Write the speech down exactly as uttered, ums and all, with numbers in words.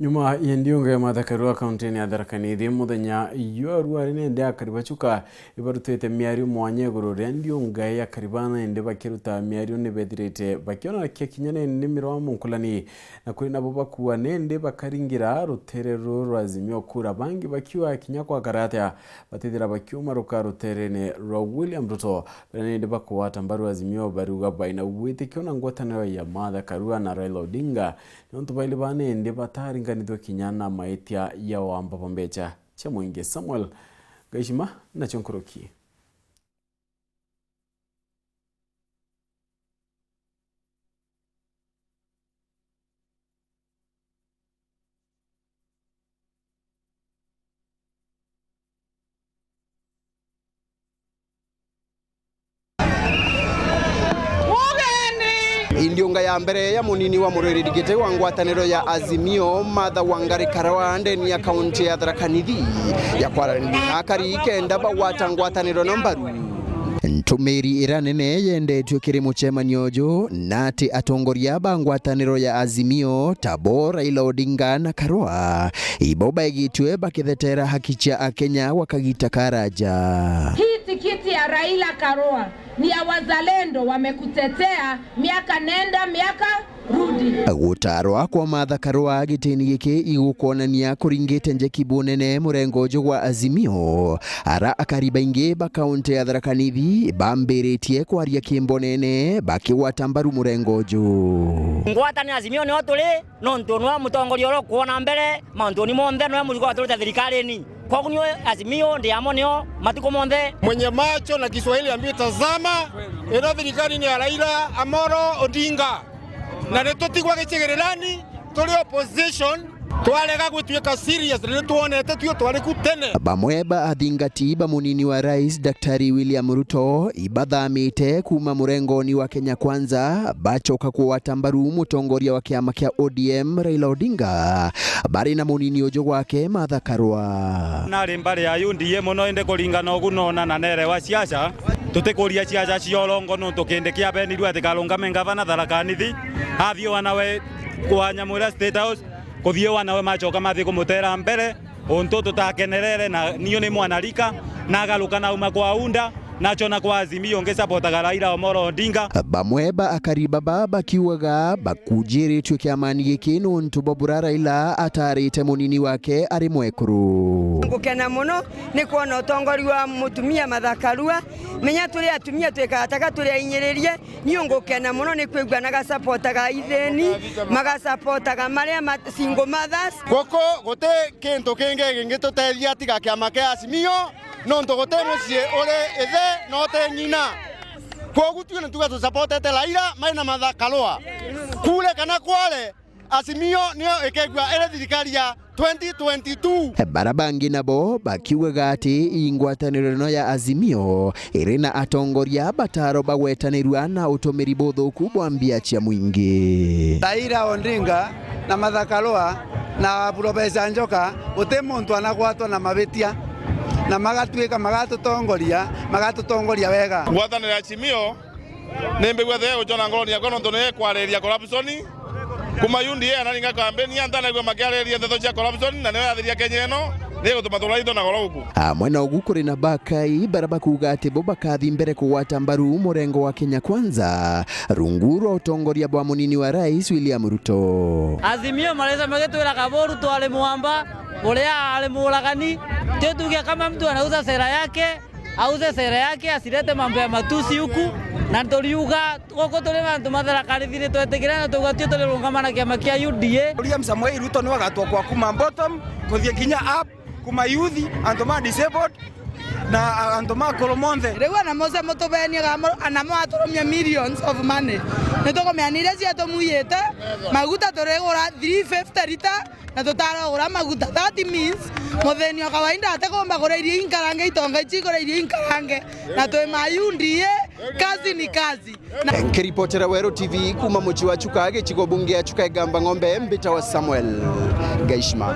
Nyuma ya ndiunga ya Martha Karua kaunti-ini ya Tharaka Nithi, muthenya jwa ruari nende akari ba Chuka ibarutite miario mwanya iguru ria ndiunga ya akari bana, indi bakiruta miario ni bethirite bakiona kia kinya nende mirwa munkulani, na kuri nabo bakua nende bakaringira rutere ruru rwa Azimio kura, bangi bakiuga kinya kwa karatia batithira bakiumaruka ruterene rwa William Ruto. Baria nende bakugwata mbaru Azimio bariuga baina witikio na ngwataniro ya Martha Karua na Raila Odinga, nontu baili bana indi bataringanithua kinya na maitia ya wamba bwa mbecha cia mwingi. Samuel Gaishima nacio nkuruki. Ndiunga ya mbere ya munini wa murwiriri giti wa ngwataniro ya Azimio, Martha Wangari Karua, ndeni ya kaunti ya Tharaka Nithi, ya kwaraniria na akari kenda bagwata ngwataniro na mbaru. Ntumiri iria nene yendetue kiri mucemanio uju na ati atongoria ba ngwataniro ya Azimio, tabo Raila Odinga na Karua, ibo baigitue bakithetera haki cia Akenya gwa kagita karaja. Hii tikiti ya Raila Karua ni ya wazalendo, wamekutetea miaka nenda, miaka rudi. Gutarwa kwa Martha Karua gitini giki igukwonania kuringite njeki bunene murengo uju gwa Azimio, ara akari baingi ba kaunti ya Tharaka Nithi bambiritie kwaria kimbonene bakigwata mbaru murengo uju. Ngwataniro Azimio nio turi, nontu nwe mutongoria uria ukwona mbere mauntuni monthe, nwe murigo waturite thirikarine. Kwogu niu Azimio ndi amo nio matuku monthe. Mwenye macho na Kiswahili ambiwe tazama, ino thirikari ni ya Raila Amolo Odinga. Na ni tutigwa gicigirirani, turi opposition, twarega gwituika serious, ni twonete tuo twari ku tene. Bamwe ba athingati ba munini wa rais Daktari William Ruto ibathamite kuma murengoni wa Kenya Kwanza, bacoka kugwata mbaru mutongoria wa kiama kia O D M Raila Odinga, bari na munini uju gwake Martha Karua. Nari mbari ya U D A mono, indi kuringana ugu nona na nerewa siasa, tutikuria siasa cia urongo, nontu kindi kiabenirue ati karungame ngavana Tharaka Nithi, athie wanawe kwa nyamu iria State House, kuthie wanawe macoka mathie kumutera mbere, untu tutakenerere, na niu ni mwanarika, nagaruka nauma kwa UDA, nacho na kwa Azimio ngisapotaga Raila Omolo Odinga. Bamwe ba akari baba bakiugaga bakunjiritue kiamani giki nuntu bwa buria Raila atarite munini wake ari mwekuru. Ngukena mono ni kwona utongori wa mutumia Martha Karua. Menya turi atumia twikataka turi ainyiririe, ni ngukena mono ni kwigua na gasapotaga ithini, magasapotaga maria ma-, single mothers. Guku guti kintu kingi gingitutethia tiga kiama kia Azimio. Nontu guti mucii uri ithe na uti ng'ina. Kwogu tui ni tuga tusapotete Raila mai na Martha Karua. Kure kana kware, Azimio nio ikegua iri thirikari ya twenty twenty-two. Bara bangi nabo bakiugaga ati ii ngwataniro ino ya Azimio iri na atongoria bataro bagwetanirua na utumiri buthuku bwa mbia cia mwingi. Raila Odinga na Martha Karua na Professor Njoka, guti muntu anagwatwa na mabitia, na magatuika magatutongoria, magatutongoria wega. Ngwataniro ya Azimio, ni mbigua thega gucona ngoroni yakwa, nontu ni ikwariria corruption. Kuma U D A anaringa kampeni, antanaigua makiariria ndeto cia corruption, na niyo yathiria Kenya ino, ni igutuma tuura itho na goro guku. Amwe na ugu, kuri na bakai bara bakuuga ati bo bakathi mbere kugwata mbaru murengo wa Kenya Kwanza, rungu rwa utongoria bwa munini wa rais William Ruto. Azimio marisa magitwira Kaburu twari mwamba, uria ari muragani. Tio tuge kama mtu anauza sera yake, auze sera yake, asilete mambo ya matusi huku, na turiuga guku turi na antu ma Tharaka Nithi ni twetikire na tugatio turirungama na kiama kia U D A. William Samoei Ruto niwe agatwakwa kuma bottom kuthie kinya up, kuma youth, antu ma disabled, na antu ma akuru monthe. Riu ana Musa mutubenie gamo, ana mwaturumia millions of money. Nitukumenya ni iria ciatumwiyite, maguta turigura three fifty liter, na tutaragura maguta. That means muthini o kawaida atikumba kuria irio inkarange, itonga ici ikuria irio inkarange, na twi ma U D A, kazi ni kazi. Na nkiripotera Weru T V kuma mucii wa Chuka, gicigo bunge ya Chuka Igamba Ng'ombe, mbitawa Samuel Gaishima.